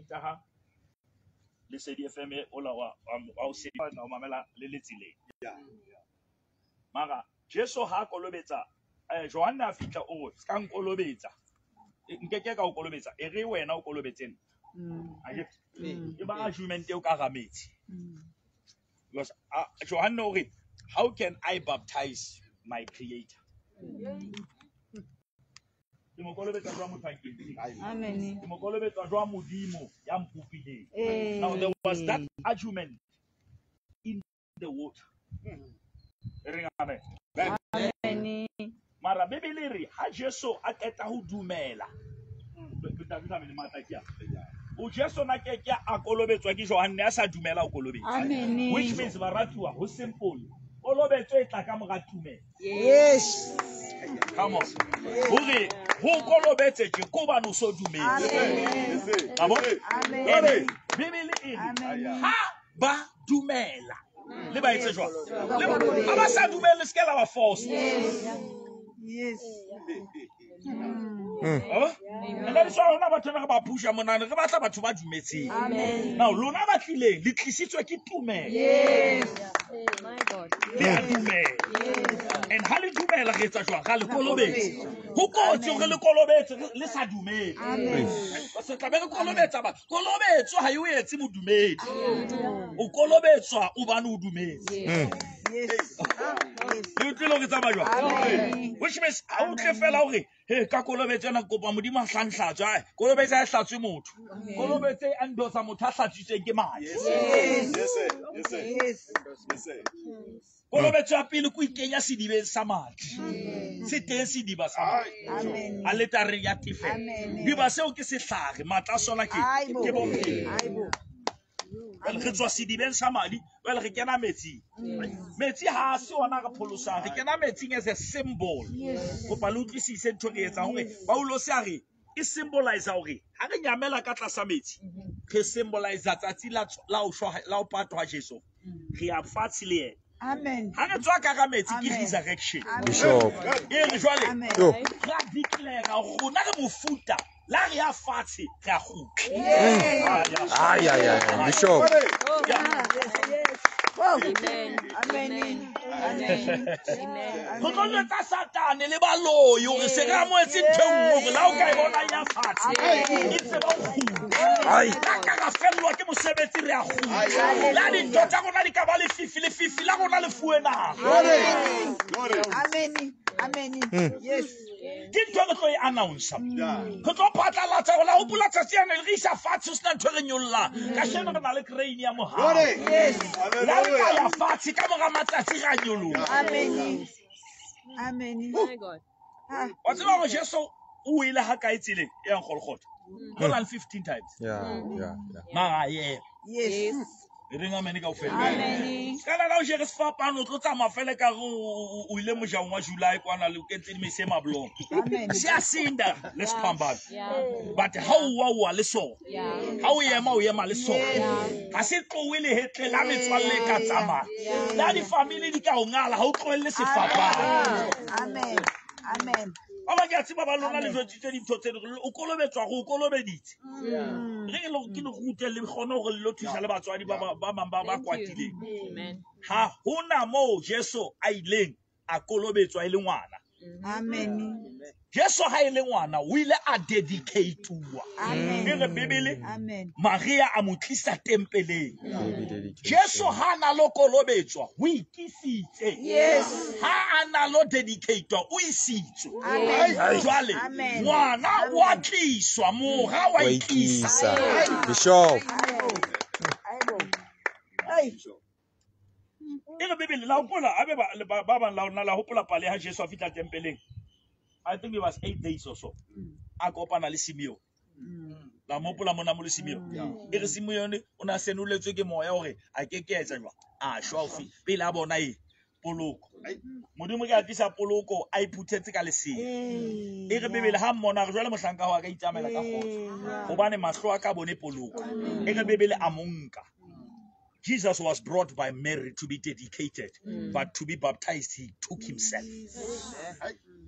Sontaha Lesedi FM ola wa o se o mamela le le tseleng. Mara Jesu ha a kolobetsa Johanne a fihla o re ska nkolobetsa. Nkeke ka o kolobetsa e re wena o kolobetse nna. Akere? E ba argument eo ka hara metsi. Because Johanne o re how can I baptize my creator? Ke mo kolobetsa jwang motho a nkentseng? Amen. Ke mo kolobetsa jwang Modimo ya mpopileng? Now there was that argument in the water. E reng amen. Amen. Mara Bibele e re ha Jesu a qeta ho dumela. Ntate Dlamini, matla ke a. O Jesu na ke ke a kolobetswa ke Johanne a sa dumela ho kolobetswa. Amen. Which means baratuwa ho simple. Kolobetso e tla ka mora tumelo. Yes. Come on. Hore ho kolobetse ke hobane o so dumetse. Amen. Wa bona? Amen. Ene Bibele e re Amen. ha ba dumela le ba etse jwang? Le ha ba sa dumele le se ke la ba force. Yes. Wa bona? And that is why rona batho re ba pusha monana re batla batho ba dumetseng. Amen. Now lona ba tlileng le tlisitswe ke tumelo. Yes. My God. Le a dumela. And ha le dumela re etsa jwang? Ra le kolobetsa. Ho kotsi hore le kolobetse le sa dumele. Amen. Se tla be re kolobetsa ba. Kolobetso ha e o etse modumedi. O kolobetswa hobane o dumetse. Yes. Yes. Le utlwile hore ke tsamaya jwang? Amen. Which means ha o tle fela hore he ka kolobetso ena ke kopa Modimo a hlanhlatswe. Ai, kolobetso ha e hlatswe motho. Kolobetso e endorsa motho a hlatswitsweng ke madi. Yes. Yes, sir. Yes. Yes, sir. Kolobetso ya pele ke ho ikenya sedibeng sa madi. Se teng sediba sa madi. Amen. Aletareng ya tefelo. Amen. Diba seo ke sehlare, matla a sona ke Aibo. ke bophelo. Aibo. Jwale re tswa sedibeng sa madi, jwale re kena metsing. Metsi ha se ona re pholosang, re kena metsing as a symbol. Kopa le utlwisise ntho e re etsang hore Paulus a re e symbolize hore ha re nyamela ka tlasa metsi, re symbolize tsatsi la ho shwa la ho patwa ha Jesu. Re ya fatshe le yena. Amen. Ha re tswa ka hara metsi ke Amen. resurrection. Bishop. E re jwale Amen. Yo. ra declare rona re mofuta la re ya fatshe re a kgutla. Yes. Ay, ay, ay, Bishop. Yeah. Yes. Yes. Whoa. Amen. Amen. Amen. Amen. Re tlo jwetsa Satane le baloi hore se re amohetse ntho e nngwe hore la o ka e bona ya fatshe e tseba ho kgutla. Ai. La ka ra fellwa ke mosebetsi re a kgutla. La dintho tsa rona di ka ba lefifi, lefifi la rona le fuwe naha. Glory. Amen. Amen. Yes. Ke ntho e re tlo e announce-a. Re tlo phatlalatsa hore la hopola tsatsi lane re isa fatshe ho sena ntho e re nyollang. Kasheno re na le crane ya mohau. Glory. Yes. La re ka ya fatshe ka mora matsatsi ra nyoloha. Amen. Amen. My God. Ah. Wa tseba hore Jesu o ile ha kae tseleng e yang Golgotha? More than 15 times. Yeah. Mara a ema. Yes. E reng amen kaofela. Amen. Ka la o jere sefapano o tlo tsamaya fela ka re o ile mojaong wa July kwana le o kentse dimese e mabolong. Amen. Se a sinda le sephambano. Yeah. But ha o wa o wa le sona. Yeah. Ha o ema o ema le sona. Ha se tlohe lehetleng la metswalle e ka tsamaya. Le ha di-family di ka o ngala ha o tlohelle sefapano. Amen. Amen. Ba bang ke a tseba ba lona le jwetsitswe dintho tse ding, o kolobetswa re o kolobeditse. Re ke le rute le kgone hore le lo thusa le batswadi ba bang ba Thank you. kwatileng. Amen. Ha hona moo Jesu a ileng a kolobetswa e le ngwana. Amen. Jesu ha e le ngwana o ile a dedicate-uwa. Amen. E re Bibele Amen. Maria a mo tlisa tempeleng. Baby dedication. Jesu ha na lo kolobetswa o ikisitse. Yes. Ha a na lo dedicate-wa o isitswe. Amen. Jwale Amen. ngwana wa tliswa, mora wa Wa ikisa. ikisa. Bishop. Aibo. Aibo. Ai. E re Bibele la hopola abe ba bang la lona la hopola pale ha Jesu a fihla tempeleng. I think it was 8 days or so. A kopana le Simeon. La mo hopola mona mo le Simeon. E re Simeon o na senoletswe ke moya hore a ke ke a etsa jwang. A shwa ofe pele a bona eng? Poloko. Modimo ke a tlisa poloko a iphuthetse ka lesea. E re Bibele ha mmona re jwale mohlanka wa ka itsamaela ka kgotso. Hobane mahlo a ka bone poloko. E re Bibele a mo nka. Jesus was brought by Mary to be dedicated, but to be baptized, he took himself.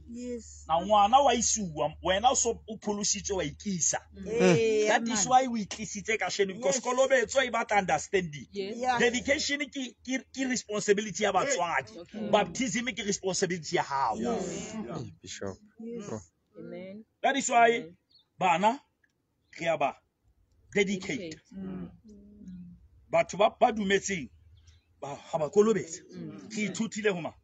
Yes. Na ngwana wa isiwa, wena o so o pholositswe wa ikisa. That is why we tlisitse kasheno, because kolobetso e batla understanding. Yes. Yeah. Dedication ke responsibility ya batswadi. Okay. Baptism ke responsibility ya hao. Yeah. Bishop. Yes. Oh. Amen. That is why bana re a ba dedicate. Batho ba dumetseng ba ga ba kolobetsa. Re ithutile ho mang?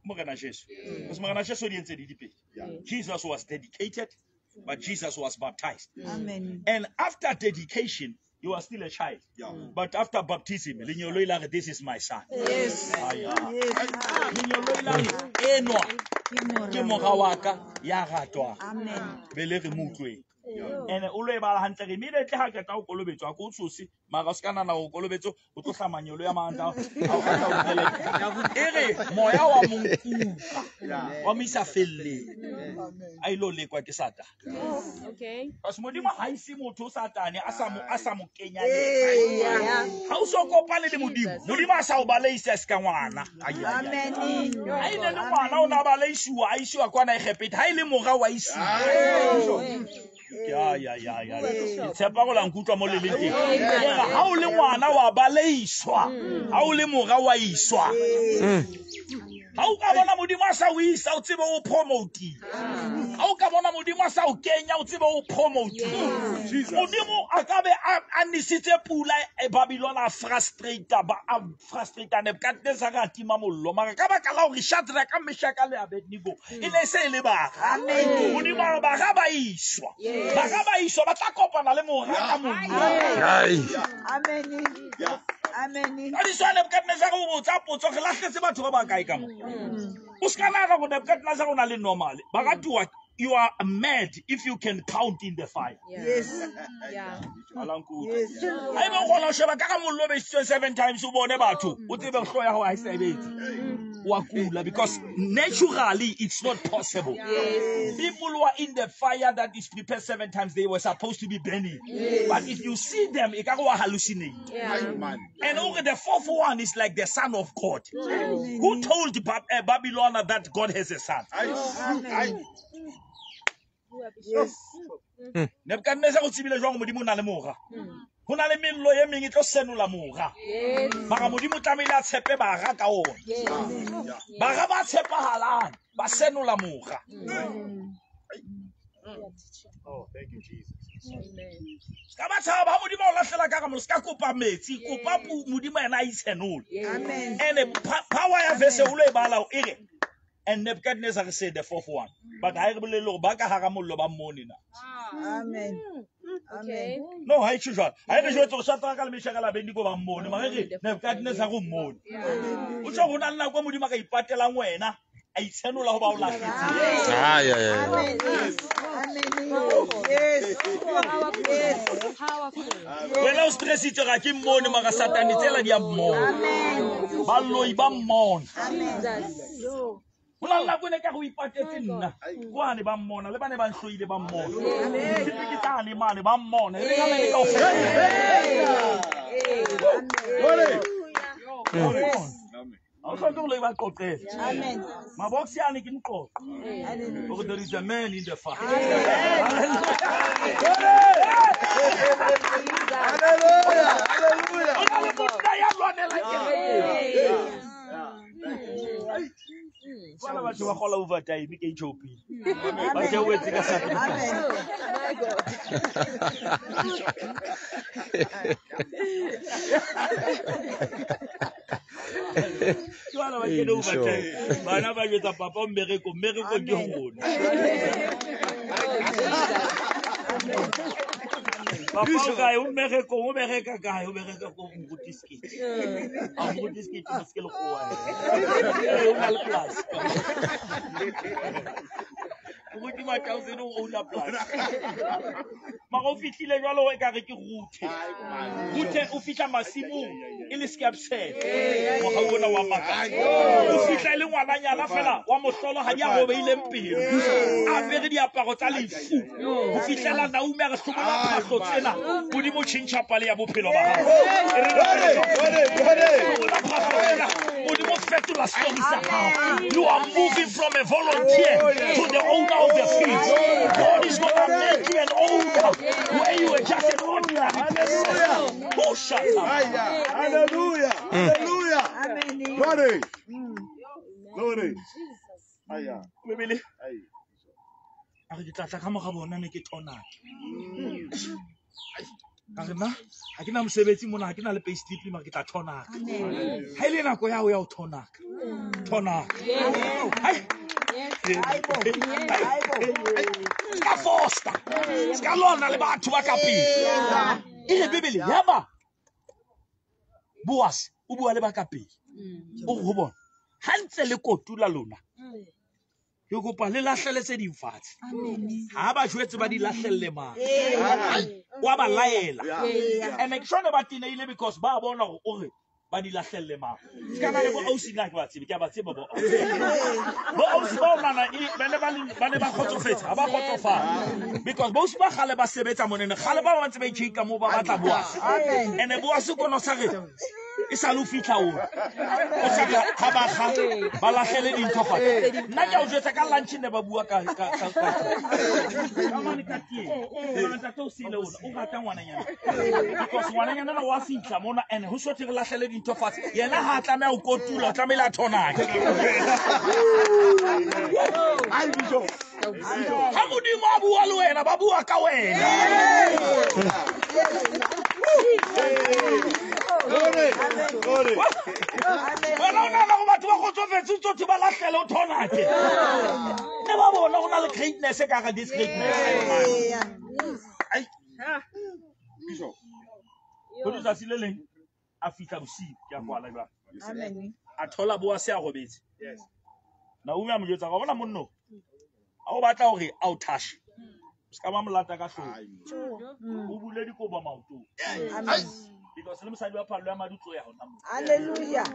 Morena Jesu. Because Morena Jesu di entse di dipedi. Jesus was dedicated, but Jesus was baptized. Amen. And after dedication, you are still a child. Yeah. But after baptism, lenyoloi la re, this is my son. Yes. Aya. Yes. Lenyoloi la re, enwa ke mora wa ka ya ratwang. Amen. Be le re mo utlweng. Ene o lo e bala hantle re immediately ha qeta ho kolobetswa ha ke o tshose mara o se ka nahana hore kolobetso o tlo hla manyolo ya mang a o e re moya wa mo nkuka wa mo isa felleng a ilo lekwa ke Satane. Okay. Because Modimo ha ise motho Satane a sa mo kenya Yeah. ha o so kopane le Modimo, Modimo a sa o baleisa se ka ngwana. Amen. Ha e ne le ngwana o na baleisiwa a isiwa kwana Egepete, ha e le mora wa isiwa. Ya. Ke tshepa go la nkutlwa mo le leng teng. Ha o le ngwana wa baleiswa, ha o le mora wa iswa. Ha o ka bona Modimo a sa o isa, o tsebe o promote. Ha o ka bona Modimo a sa o kenya, o tsebe o promote. Modimo a ka be a nisitse pula e Babylon a frustrate ba a frustrate Nebuchadnezzar a tima mollo. Mara ka baka la hore Shadrach ka Meshach le Abednego e ne se le bara. Modimo a re bara ba iswa. Bara ba iswa ba tla kopana le mora ka mollo. Amen. Amen. Ka diswa Nebuchadnezzar o botsa potso re lahletse batho ba ba kae ka mo. O ska nahana hore Nebuchadnezzar o na le normal. Baratuwa, you are mad if you can count in the fire. Yeah. Yes. Yeah. Yes. Ha ebe o kgona ho sheba ka ga mollo o besitsweng 7 times o bone batho, o tsebe hlooho ya hao ha e sebetse. Wa kula, because naturally it's not possible. Yes. People who are in the fire that is prepared 7 times, they were supposed to be burning. Yes. But if you see them, it can go hallucinate. Yeah. And over the fourth one is like the son of God. Who told Babylon that God has a son? Amen. Yes. Nebuchadnezzar o tsebile jwang Modimo o na le mora? Ho na le mello e meng e tlo senola mora. Yes. Mara Modimo o tlamehile a tshepe bara ka ona. Yes. Bara ba tshepahalang ba senola mora. Oh, thank you, Jesus. Amen. Ska ba tshaba ha Modimo o lahlela ka ga ska kopa metsi, kopa Modimo yena a itshenole. Amen. And power ya verse o lo e bala e re, and Nebuchadnezzar said the fourth one. But ha re bolele hore ba ka hara mollo ba mmone na. Amen. Okay. No, ha e tjho jwalo. Ha e re jwetse hore Shadrach le Meshach le Abednego ba mmone, mara re Nebuchadnezzar o mmone. O tjho ho na le nako e Modimo a ka ipatelang wena, a itshenola ho ba o lahletseng. Yeah. Amen. Amen. Yes. Powerful. Powerful. Wena o stressitswe ga ke mmone, mara Satane tsela di a mmona. Amen. Baloi ba mmona. Jesus. Ho na le nako e ne ka re o ipatetse nna. Kwane ba mmona, le ba ne ba nhloile ba mmona. Tshepe ke tsane mane ba mmona. E re ka mene kaofela. Ba mmona. Ha o hloke ho lo ba qoqela. Amen. Maboksi ane ke moqoqo. Hore there is a man in the fire. Hallelujah. Hallelujah. Ho na le monna ya lwanelang kereke. Jwale batho ba kgola overtime ke HOP. Ba theohetse ka sacrifice. Amen. My God. Jwale ba kene overtime. Bana ba jwetsa papa mmereko, mmereko ke rona. Papa o kae? O mmereko, o bereka kae? O bereka ko moruti Sekete. A moruti Sekete mo se ke lekgowa. Ee, o na le polasi. Moruti Matausen o owna polasi. Mara o fihlile jwalo ekare ke Ruthe. Ruthe o fihla masimong e le skepsele. Mohau ona wa makatsa. O fihla e le ngwananyana fela wa mohlolohadi a robeileng pelo. A apere diaparo tsa lefu. Ho fihlela Naomi a re hlobola phahlo tsena. Modimo tjhentjha pale ya bophelo ba hao. E re hlobola phahlo tsena. Modimo fetola story sa hao. You are moving from a volunteer to the owner of the fields. God is gonna make you an owner where you were just an ordinary person. Oh, shut up. Hallelujah. Hallelujah. Amen. Glory. Glory. Aya. Bebele Ai. a re ke tla tla ka mora bona ne ke thonake. Ka re nna ha ke na mosebetsi mona, ha ke na le pay slip mara ke tla thonaka. Ha ile nako ya ho ya ho thonaka. Thonaka. Hai. Ska foster. Ska lona le batho ba ka pele. E re Bebele yaba Boaz o bua le ba ka pele. O re ho bona ha ntse le kotula lona. Ke kopa le lahlele tse ding fatshe. Ha ba jwetse ba di lahlelle mang. Wa ba laela. And ke shone ba tenehile because ba bona hore o re ba di lahlelle mang. Ska na le bo ausi nna ke ba tsebe, ke a ba tseba bo ausi. Bo ausi ba nana e ba ne ba le ba ne ba kgotsofetse, ha ba kgotsofala. Because bo ausi ba kgale ba sebetsa monene, kgale ba ba ntse ba itjheka moo ba batla Boaz. And Boaz o kono sa re e sa le o fihla ona. O sa re ha ba kga ba lahlele dintho fatshe. Nna ke a o jwetsa ka lunch ne ba bua ka ka ka ka mane ka teng. Ntate o sele ona, o rata ngwananyana. Because ngwananyana na wa fihla mona and ho sothe re lahlele dintho fatshe. Yena ha a tlameha ho kotula, o tlamehile a thonake. Ai, Bishop. Ha Modimo a bua le wena, ba bua ka wena. Glory. Glory. Wena o nahana hore batho ba kgotsofetse, o tsotsi ba lahlele o thonake. Ne ba bona ho na le greatness e ka hara this greatness. Ai. Bishop. Ho letsatsi le leng a fihla bosiu, ke a kwala jwale. Amen. A thola Boaz a robetse. Yes. Naomi a mo jwetsa, wa bona monno, ha o batla hore a o thashe, o ska ba molata ka hlooho. Ai. O bule dikobo maotong. Amen. Because le mosadi wa phallo ya madi o tlo ya hona moo. Hallelujah.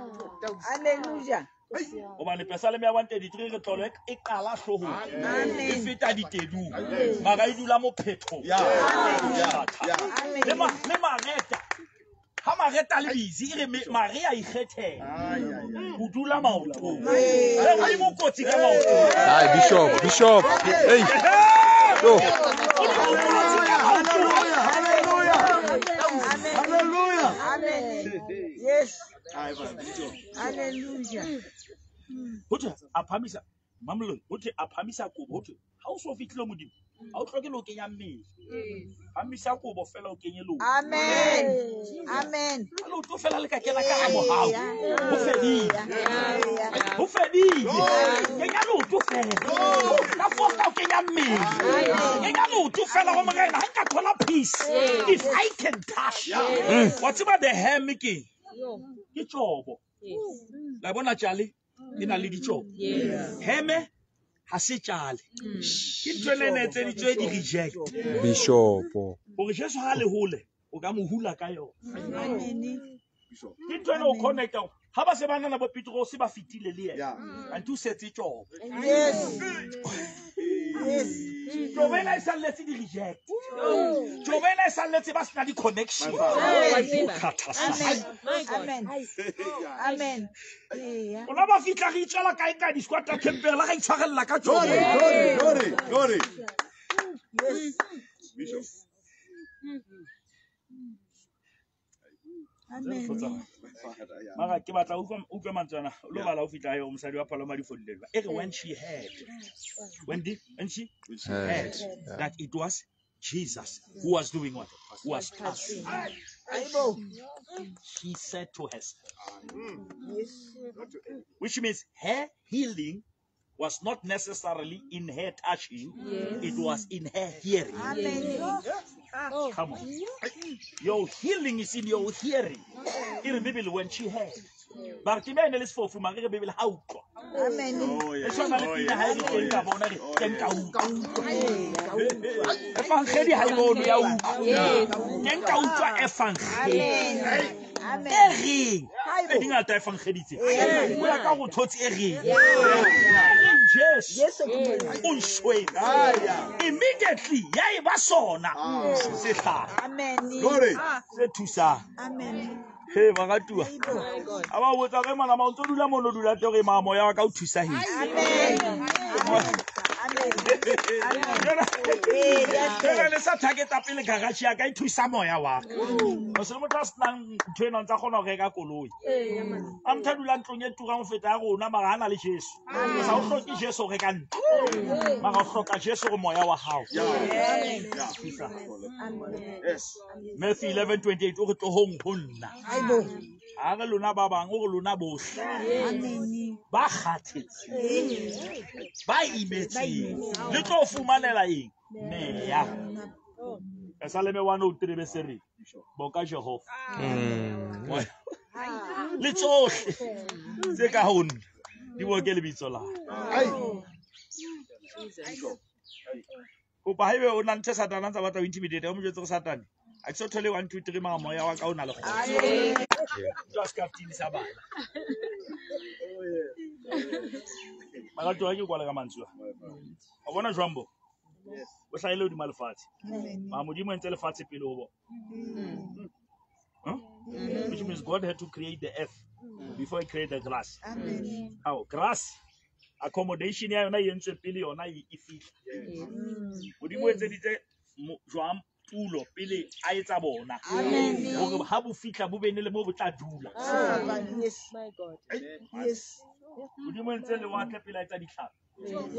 Hallelujah. Hobane Pesaleme ya 133 re tlolo e qala hloohong. E Amen. feta ditedung. Mara e dula mophethong. Yeah. Yeah. Yeah. Le Amen. le Mareta. Ha Mareta le busy, e re Maria ikgethela. Ai, ai, ai. Ho dula maotong. Re Modimo kotsi ka maotong. Ai, Bishop, Bishop. Hey. Yo. Modimo kotsi ka maotong. Hallelujah. Amen. Hallelujah. Amen. Yes. Ai, man, Bishop. Hallelujah. Ho thwe a phamisa Mamoloi, ho thwe a phamisa kobo, ho thwe ha o so fihlile Modimo, ha o hloke le ho kenya mmele. Phamisa kobo fela o kenye leoto. Amen. Amen. Ha leoto fela le ka kena ka hara mohau, ho fedile. Ho fedile. Kenya leoto fela. Ka fosta o kenya mmele. Kenya leoto fela ho Morena, ha nka thola peace. If I can touch. Wa tseba the hem ke? Ke tjobo. La bona tjale e na le ditjobo. Heme ha se tjale. Ke ntho ena e ne etseditswe di-reject. Bishop. Hore Jesu ha le hole, o ka mo hula ka yona. Amen. Bishop. Ke ntho ena o connecta hore ha ba se ba nana bo Petrose ba fetile le yena. Yeah. Kanti o setse tjobo. Yes. Yes. Tjobo ena e salletse di-reject. Tjobo ena e salletse ba sena di-connection. Amen. Khathasa. Amen. Amen. Yeah. Rona ba fihla re itswela kae kae di-squatter campeng la ra itshwarella ka tjobo. Glory, glory, glory. Yes. Bishop. Amen. My father, yeah. Mara ke batla o utlwe mantswe ana. O lo bala o fihla hae hore mosadi wa Paloma di fodile jwang. E re when she heard, when did, when she heard that it was Jesus who was doing what? Who was passing. Aibo. She said to herself, Yes. which means her healing was not necessarily in her touching, it was in her hearing. Amen. Come on. Your healing is in your hearing. E re Bible when she heard. Bartimaeus ne le sefofu, mara e re Bible ha utlwa. Amen. E tshwana le pina ha e le teng ka bona re teng ka utlwa. Evangeli ha e bonwe ya utlwa. Teng ka utlwa evangeli. Amen. E reng? E dingata evangeli tse. O ya ka go thotse e reng? E reng Jesu Jesu ke Modimo. o nshwele. Immediately ya e ba sona sehlare Amen. Glory. se thusang. Amen. He baratuwa. My God. A ba botsa re mana ma o ntso dula mono dula teng re ma moya wa ka o thusa heng. Amen. Amen. Jwale le sa targeta pele garage ya ka e thusa moya wa ka. O se le motho a senang ntho ena o ntsa kgona ho reka koloi. A motho a dulang ntlong e turang ho feta ya rona mara ha na le Jesu. O sa o hloke Jesu ho reka ntlo. Mara o hloka Jesu hore moya wa hao. Yeah. Thusa. Yes. Matthew 11:28 o re tlohong ho nna. Aibo. Ha re lona ba bang o re lona bohle Amen. ba kgathetseng, ba imetseng, le tlo fumanela eng? Meya. Pesaleme 103 be se re boka Jehova. Le tsohle tse ka ho nna di boke lebitso la hae. Ai. Kopa haebe o na ntho e Satane a ntsa batla ho intimidate, o mo jwetse hore Satane ha ke so thole 1 2 3 mara moya wa ka o na le kgotso. Motho a ska tinisa bana. Baratuwa, ha ke kwale ka mantswe a. Wa bona jwang bo? O hlahile hodima lefatshe. Mara Modimo o entse lefatshe pele ho bona. Huh? Which means God had to create the earth before he created the grass. Amen. Ao, grass accommodation ya yona e entswe pele yona e fihla. Modimo o etseditse jwang tulo pele a etsa bona. Amen. Hore ha bo fihla bo bene le mo bo tla dula. Yes. My God. Yes. Modimo o entse lewatle pele a etsa ditlhapi.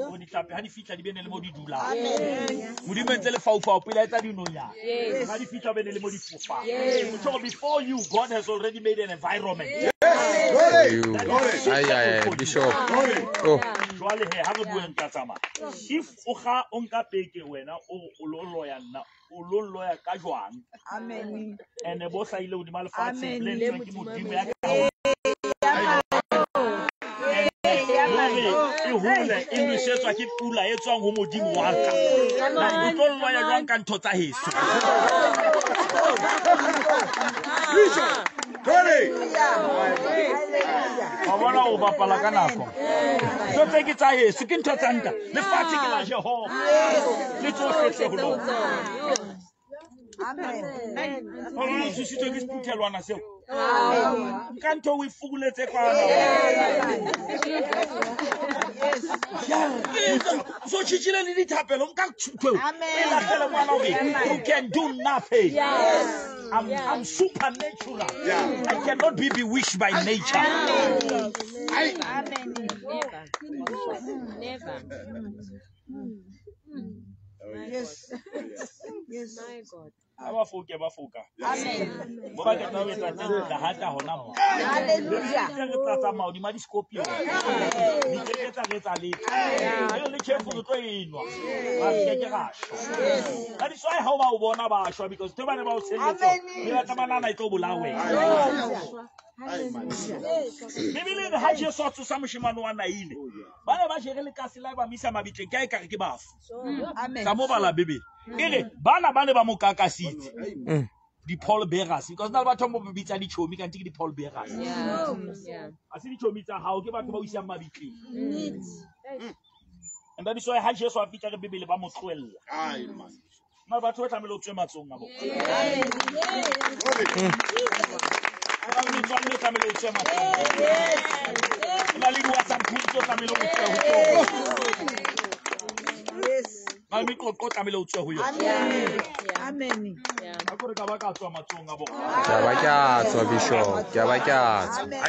Hore ditlhapi ha di fihla di bene le mo di dulang. Amen. Modimo o entse lefaufau pele a etsa dinonyana. Yes. Ha di fihla bene le mo di fofang. Yes. So before you, God has already made an environment. Glory. You. Glory. Ai, ai, ai, Bishop. Glory. Oh. Jwale he, ha re bueng ka tsamaya. If o ga o nka peke wena o lo loya nna, o lo loya ka jwang? Amen. Ene bo hlahile hodima lefatshe Amen. le Le entsweng ke Modimo Modimo a ya ka ho Hore e hole e nwesetswa ke pula e tswang ho Modimo wa ka. Na o tlo loya jwang ka ntho tsa heso? Bishop. Glory. Hallelujah. Wa bona o bapala ka nako. Ntho tse ke tsa heso, ke ntho tsa nka. Lefatshe ke la Jehova. Le tsohle tse ho lona. Amen. Hore o thusitswe ke sephuthelwana seo. Ka ntho o e fukuletse kwana. So tjhitjhile le dithapelo nka ntho eo. Amen. E lahlele ngwana hore you can do nothing. Yes. I'm supernatural. Yeah. I cannot be bewitched by nature. Ai. Amen. Never. Never. Yes. Yes. My God. Ha ba foke ba foka. Amen. Mo ba qeta ho etsa tse tla hata hona mo. Hallelujah. Re tla tsamaya hodima di-scorpion. Di keke tsa re etsa letho. Re le tjhefo re tlo e nwa. Ra re keke ra shwa. That is why ha o ba o bona ba shwa because ntho e ba ne ba o tshelletse yona, e batla ba nahana e tlo bolaya wena. Ai, man. Bibele e re ha Jesu a tsosa moshemane wa Naine, ba ne ba jere lekase la ba mo isa mabitleng, ke ha ekare ke bafu. Amen. Tla mo bala Bibele. E re bana ba ne ba mo kakasitse. Di-pall bearers, because na le batho ba mo bitsa ditjhomi, kante ke di-pall bearers. Yeah. Yeah. Ha se ditjhomi tsa hao, ke batho ba o isang mabitleng. And that is why ha Jesu a fihla re Bibele ba mo tlohella. Ai, man. Na batho ba tlamehile ho tswe matsohong a bona. Glory. Ho na le metswalle e tlamehile ho tswe matsohong. Ho na le di-WhatsApp group tse tlamehile ho tswe ho tsona. Yes. Ho na le meqoqo o tlamehile ho tswe ho yona. Amen. Amen. Yeah. Ha ke re ka ba ka tswa matsohong a bona. Ke a ba ke a tswa, Bishop. Ke a ba ke a tswa. Amen.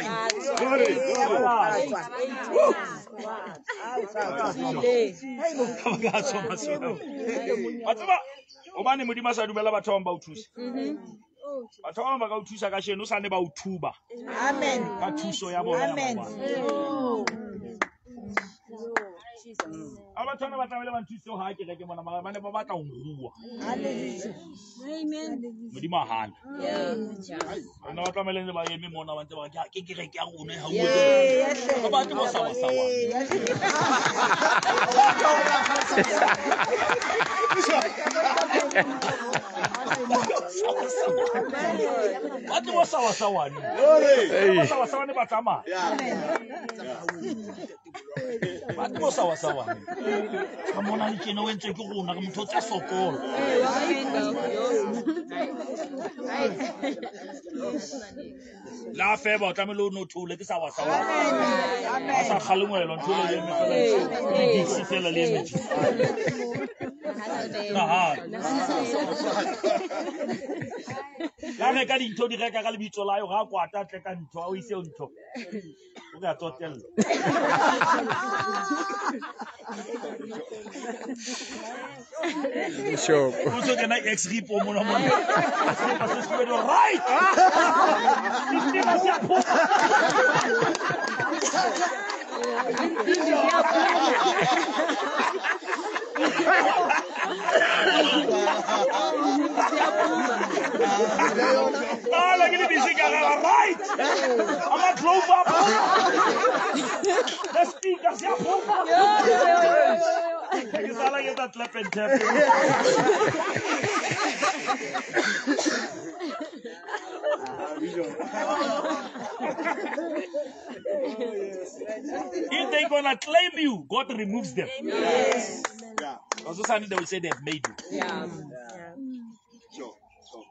Glory. Glory. Ka ba ka tswa matsohong a bona. Wa tseba, hobane Modimo a sa dumella batho ba bang ba o thuse. Batho ba bang ba ka o thusa kasheno, o sane ba o thuba Amen. ka thuso ya bona ya Amen. maobane. A batho ba tlamehile ba nthuse ha ke reke mona mara ba ne ba batla ho nrua. Amen. Modimo a hana. Bana ba tlamehile ntse ba eme mona ba ntse ba re ke kereke ya rona ha o bue. Ba batle bo sawasawa. Ba tle bo sawasawane. Ba sawasawane ba tsamaya. Ba tle bo sawasawane. Ka mona le tjena o entswe ke rona re motho o tsa sokola. La feba o tlamehile o no thole ke sawasawane. A sa kgalengwelwa ntho le eme fela le diksi fela le eme. La reka dintho di reka ka lebitso la yo ga kwata tle ka ntho a o ise ntho. O ka tsotella. Bishop. O tso kena ex repo mona mona. Se se right. Ah, la ke le busy ka right. I'm a clover. The speaker se a phuma. Ke sala ke tla clap and tap. If they gonna claim you, God removes them. Yes. Yeah. Also, suddenly they will say they've made you. Yeah. Sure. Sure.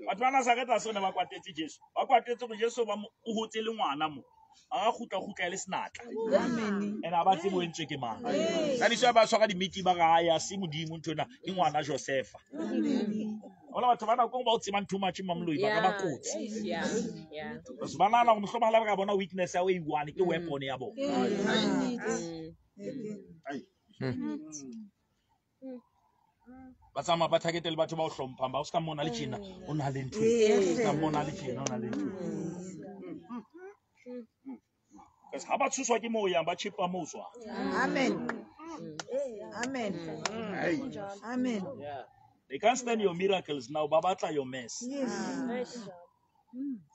Batho ba Nazareth se ne ba kwatetse Jesu. Ba kwatetse gore Jesu ba mo o hotse le ngwana mo. A gutla gutla le senatla. Amen. Ene a ba tsebe o entswe ke mang. Ka diso ba tshwara di-meeting ba re ya se modimo ntho ena ke ngwana Josefa. Ona batho ba nako ba o tsebang too much mamoloi ba ka ba kotsi. Yeah. Yeah. Because ba nahana gore mohlomong ha ba ka bona weakness ya o e one ke weapon ya bona. Ba tsamaya ba target le batho ba o hlomphang ba o ska mona le tjena o na le ntho e ska mona le tjena o na le ntho. Because ha ba tshoswa ke moo yang ba chipa moo tswa. Amen. Amen. Amen. They can't stand your miracles now, ba batla your mess. Yes.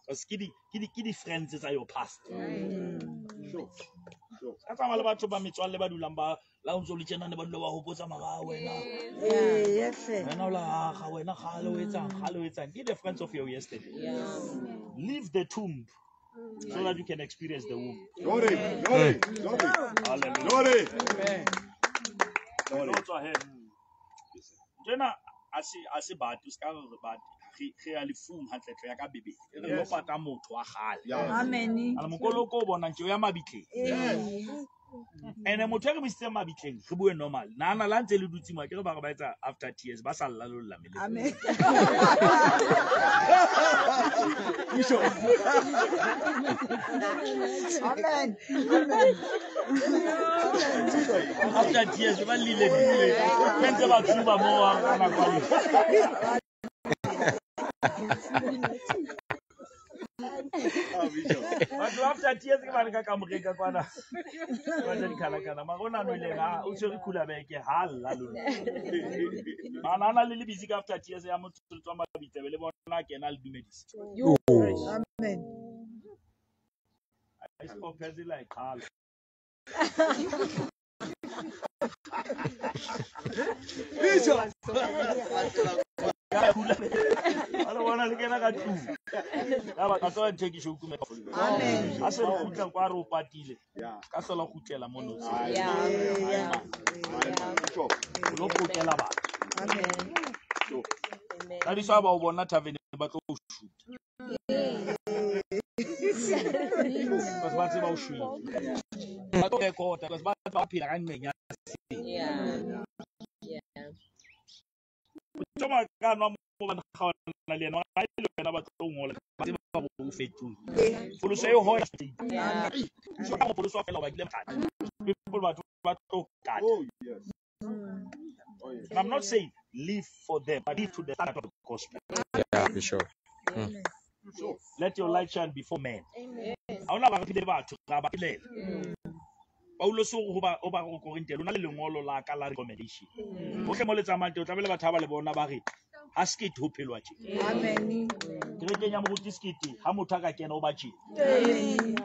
Because ke di friends tsa your past. Sure. Sure. Ka tsamaya le batho ba metswalle ba dulang ba la o ntso le tjena ne ba dula ba hopotsa mara wena. Yes. Wena o la ga wena kgale o etsang kgale o etsang. Ke the friends of your yesterday. Yeah. Leave the tomb so that you can experience the womb. Glory, glory, glory. Hallelujah. Glory. Glory. Tjena a se batho ska re batho re ya lefung hantle ya ka Bibele. E re lo pata motho wa kgale. Amen. Ala mokoloko o bonang tje o ya mabitleng. Yes. Ene motho e re mo isitseng mabitleng re bue normal. Nahana la ntse le dutse mo ke re ba re ba etsa after tears ba sa lla lolla meleng. Amen. Amen. Amen. After tears ba lile lile. Ke ntse ba tsuba mo ka nako eo. Batho after tears ke ba re ka kamoreng ka kwana. Ba ja dikhalakhala mara o na nweleng ha o tshwere khula beke ha lla lona. Bana na le le busy ka after tears ya motho tswa mabitlebe le bona kena le dumedisa. Amen. I spoke like qala. Bishop. Ala bona le kena ka tlung. Ka ba ka tswa ntho e ke shoku me. Amen. A se re kgutla kwa re o patile. Yeah. Ka hlola kgutlela mono. Yeah. Sure. O lo pokela batho. Amen. Sure. Amen. Ka diso ba o bona tavern ba tlo o shoot. Because ba tseba o shwele. Ba tlo record because ba phela ka nqeng ya Yeah. Yeah. Toma ka nwa mo ba kgaona le yena ha ile wena ba tlo ngola ba tseba ba o fetola. Pholoso e ho ya. Yeah. So ka pholoso fela ba kile mathata. People batho ba tlo kata. Oh yes. Oh yes. And I'm not saying live for them, but live to the standard of the gospel. Yeah, Bishop. Sure. Let your light shine before men. Amen. Ha ona ba re phile batho ga ba phelela. Paulos o go ba o ba go Korinthe lona le lengolo la ka la recommendation. Bohle mo le tsamayang teng o tlamehile batho ha ba le bona ba re ha sekete ho phelwa tje. Amen. Kerekeng ya moruti sekete ha motho a ka kena o ba tje.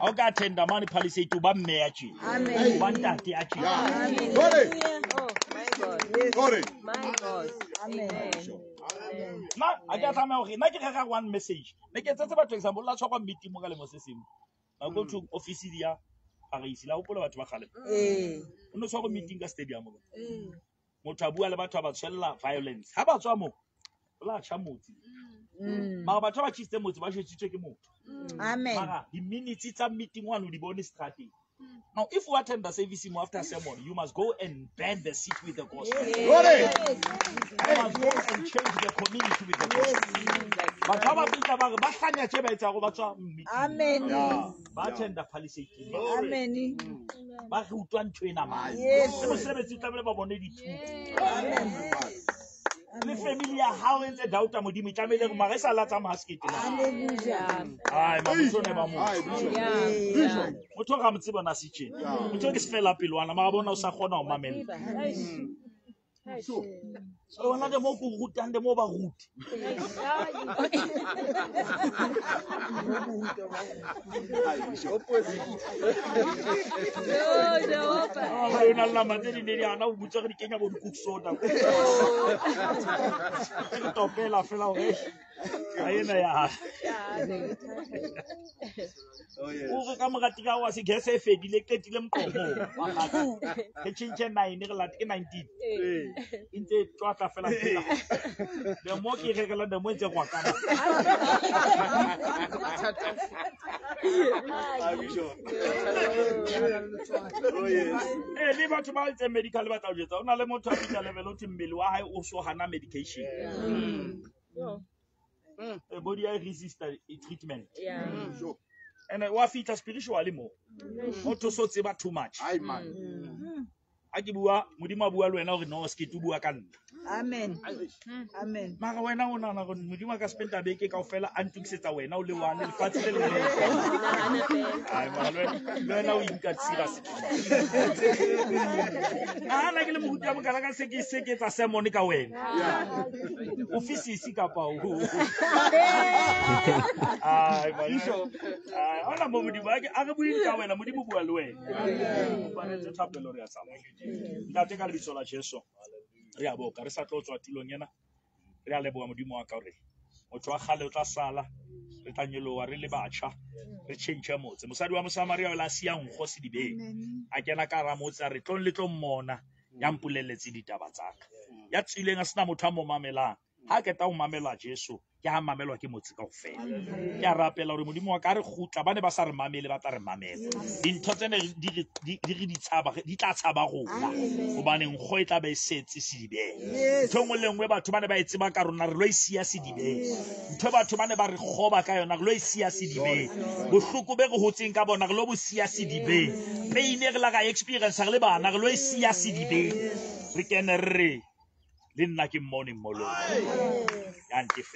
Ha o ka attenda mane Palisade o ba mme ya tje. Amen. O ba ntate ya tje. Yeah. Glory. Oh, my God. Glory. My God. Amen. Amen. Nna ha ke a tlameha hore nna ke rera one message. Ne ke etsetse batho example la tshwarwa meeting mo ka lemo se sengwe. Nako e thong office di ya Paris la hopola batho ba kgale. Ee. O no tshwarwa meeting ka stadium mo. Motho a bua le batho a ba tshwella violence. Ha ba tswa mo o la tjha motse. Mara batho ba tjhisitse motse ba jwetsitswe ke motho. Amen. Mara di-minutes tsa meeting one o di bone strateng. Now if you attend the service mo after sermon, you must go and burn the city with the gospel. Glory. You must go and change the community with the gospel. Batho ba ba fihla ba re ba hlanya tje ba etsang hore ba tswa meeting. Amen. Yeah. Ba attenda Palisade. Amen. Ba re utlwa ntho ena mane. Yes. Le mosebetsi o tlamehile ba bone dithuto. Amen. Le family ya hao e ntse doubta Modimo e tlamehile hore mara e sa la tsamaya sekete na. Hallelujah. Ai, mabotho ne ba mo. Ai, Bishop. Yeah. Bishop. Motho ga mo tsebe ona se tjena. Motho ke se fela pelwana mara bona o sa kgona ho mamella. Sure. So wena le mo ko rutang le mo ba rute. Ai, Bishop. No, Jehovah. Ah, yona nama tse di ne di ana o botsa re di kenya bo di-cook soda. Re topela fela hore ha ena ya. Oh, yes. O re ka mora three hours gas e fedile e qetile moqomo. Wa kgaka. Re tjhentjhe 9 re late ke 19. E ntse e twatla fela fela. The more ke e rekelang the more e ntse e rwakana. Ai, Bishop. Oh, yes. Eh, le batho ba etseng medical ba tla o jwetsa. O na le motho a fihla level o thwe mmele wa hae o so hana medication. Eh, body ya e resista treatment. Yeah. Sure. And wa fihla spiritually mo. Motho o so tseba too much. Ai, man. Ha ke bua Modimo a bua le wena hore no sekete o bua ka nna. Amen. Amen. Mara wena o nahana hore Modimo a ka spenda beke kaofela a ntokisetsa wena o le one lefatshe le leng. Nahana fela. Ai, mara le wena o inka serious. Nahana ke le moruti wa mokana ka se ke se ke etsa sermon ka wena. Yeah. Ofisisi kapa o. Ai, mara. Bishop. Ai, ha hona mo Modimo a re bue ka wena, Modimo o bua le wena. Kopa re etse thapelo re a tsamaya. Ntate ka lebitso la Jesu. Re a boka re sa tlo tswa tulong ena. Re a leboha Modimo wa ka hore motho wa kgale o tla sala re tla nyoloha re le batjha re tjhentjhe motse. Mosadi wa Mosamaria o la siya nkgo sedibeng. A kena ka hara motse a re tlong le tlo mmona ya mpolelletse ditaba tsa ka. Ya tswileng a sena motho a mo mamelang. Ha qeta ho mamela Jesu ke ha mamelwa ke motse kaofela. Ke a rapela hore Modimo wa ka re kgutla ba ne ba sa re mamele ba tla re mamela. Dintho tse ne di re di tshaba di tla tshaba rona hobane nkgo e tla be e setse sedibeng. Ntho e nngwe le nngwe batho ba ne ba e tseba ka rona re lo e siya sedibeng. Ntho e batho ba ne ba re kgoba ka yona re lo e siya sedibeng. Bohloko be re hotseng ka bona re lo bo siya sedibeng. Pain e re la ka experience re le bana re lo e siya sedibeng. Re kene re re le nna ke mmone mmolong. Ya ntefe.